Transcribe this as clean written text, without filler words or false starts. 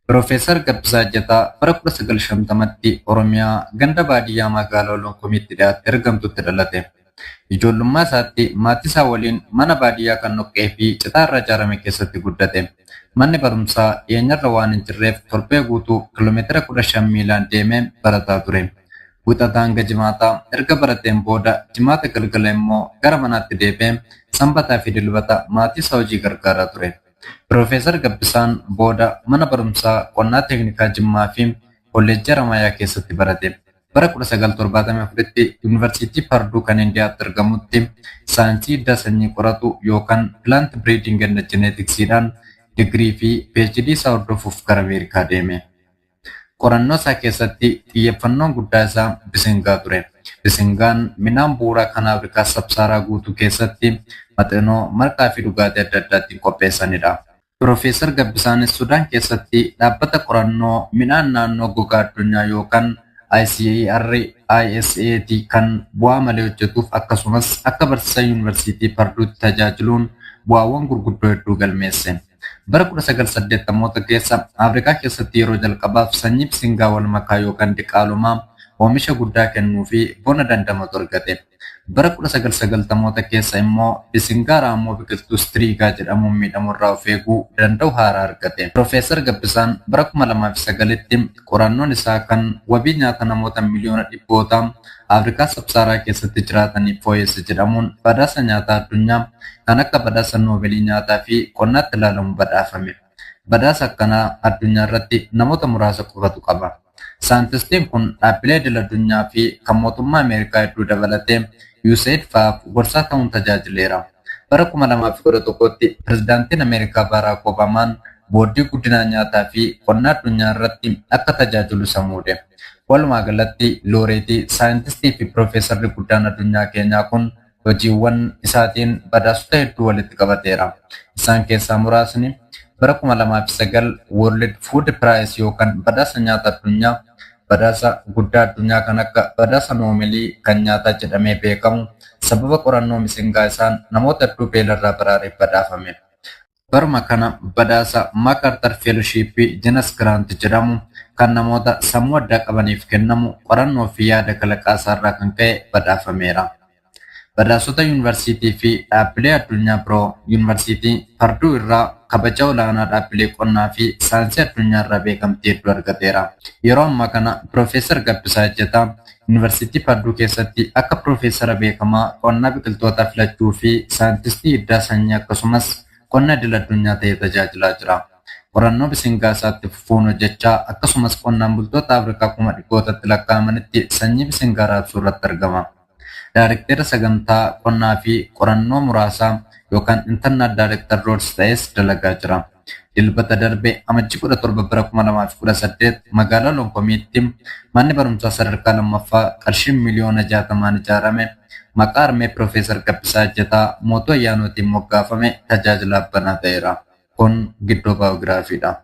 Piroofeesar Gabbisaa Ejjetaa bara 1950tti Oromiyaa ganda baadiyyaa magaalaa Olonkomiitti dhiyaattee argamtutti dhalate. Ijoollummaa isaatti maatii isaa waliin mana baadiyyaa kan dhoqqee fi citaa irraa ijaarame keessatti guddate. Manni barumsaa dhiyeenyarra waan hin jirreef torbee guutuu kiiloomeetira 15 miilaan deemee barataa ture. Wixataa hanga Jimaataa erga barateen booda Jimaata galgala immoo gara manaatti deebi'ee Sanbataa fi Dilbata maatii isaa hojii gargaaraa ture. Piroofeesar Gabbisaan booda mana barumsaa qonnaa teeknikaa Jimmaa fi Kolleejjii Haramaayaa keessatti barate. Bara 1974tti Yuunivarsiitii Parduu kan Indiyaatti argamutti saayinsii hidda sanyii qoratu yookaan Plant Breeding and Genetics'dhaan digirii fi PhD isaa hordofuuf gara Ameerikaa deeme. Qorannoo isaa keessatti xiyyeeffannoon guddaa isaa bisingaa ture. Bisingaan midhaan bu'uuraa kan Afrikaa Sabsaaraa guutuu keessatti maxinoo, marqaa fi dhugaatii adda addaa ittiin qopheessanidha. Piroofeesar Gabbisaanis Sudaan keessatti dhaabbata qorannoo midhaan naannoo gogaa addunyaa yookaan ICAR ISAT kan bu'aa malee hojjetuuf akkasumas akka barsiisaa Yuunivarsiitii Parduutti tajaajiluun bu'aawwan gurguddoo hedduu galmeesse. Bara 1980moota keessa Afrikaa keessatti yeroo jalqabaaf sanyii bisingaa wal makaa yookaan diqaalumaa oomisha guddaa kennuu fi bona dandamatu argate. Bara 1990moota keessa immoo bisingaa raammoo biqiltuu Striga jedhamuun miidhamu irraa of eeguu danda'u haaraa argate. Piroofeesar Gabbisaan bara 2009tti qorannoon isaa kan wabii nyaata namoota miliyoona dhibbootaa Afrikaa Sabsaaraa keessatti jiraataniif fooyyesse jedhamuun badhaasa nyaataa addunyaa kan akka badhaasa Noobelii nyaataa fi qonnaatti ilaalamu badhaafame. Badhaasa akkanaa addunyaa irratti namoota muraasa qofatu qaba. Saayintistiin kun dhaabbilee idil-addunyaa fi kan mootummaa Ameerikaa hedduu dabalatee USAID fa'aaf gorsaa ta'uun tajaajileera. Bara 2011tti pirezidaantiin Ameerikaa Baaraak Obaamaan boordii guddinaa nyaataa fi qonnaa addunyaa irratti akka tajaajilu isa muude. Walumaa galatti looreetii, saayintistii fi piroofeesarri guddaan addunyaa keenyaa kun hojiiwwan isaatiin badhaasota hedduu walitti qabateera. Isaan keessaa muraasni bara 2009 World Food Prize yookaan badhaasa nyaata addunyaa, badhaasa guddaa addunyaa kan akka badhaasa Noomelii kan nyaataa jedhamee beekamu sababa qorannoo misingaa isaan namoota hedduu beelarraa baraareef badhaafame. Baruma kana badhaasa MacArthur Fellowship Genius Grant jedhamu kan namoota sammuu addaa qabaniif kennamu qorannoo fi yaada kalaqaa isaarraa kan ka'e badhaafameera. Badhaasota yuunivarsiitii fi dhaabbilee addunyaa biroo Yuunivarsiitii Parduu irraa kabaja olaanaa dhaabbilee qonnaa fi saayinsii addunyaa irraa beekamtii hedduu argateera. Yeroo ammaa kana Piroofeesar Gabbisaa Ejjetaa Yuunivarsiitii Parduu keessatti akka piroofeesara beekamaa qonnaa biqiltootaa filachuu fi saayintistii hiddaa sanyii akkasumas qonna idil addunyaa ta'ee tajaajilaa jira. Qorannoo bisingaa isaatti fufuun hojjechaa akkasumas qonnaan bultoota Afrikaa kuma dhibbootatti lakkaa'amanitti sanyii bisingaa raabsuu irratti argama. Daarekteera sagantaa qonnaa fi qorannoo muraasaa yookaan Internal Director Roads ta'ees dalagaa jira. Dilbata darbe Amajjii 17 bara 2018 magaalaa Lonkomiitti manni barumsaa sadarkaa lammaffaa qarshiin miliyoona 60n ijaarame maqaa harmee Piroofeesar Gabbisaa Ejjetaa Mootuu Ayyaanootiin moggaafame tajaajilaaf banaa ta'eera. Kun Giddoo Baayogiraafiidha.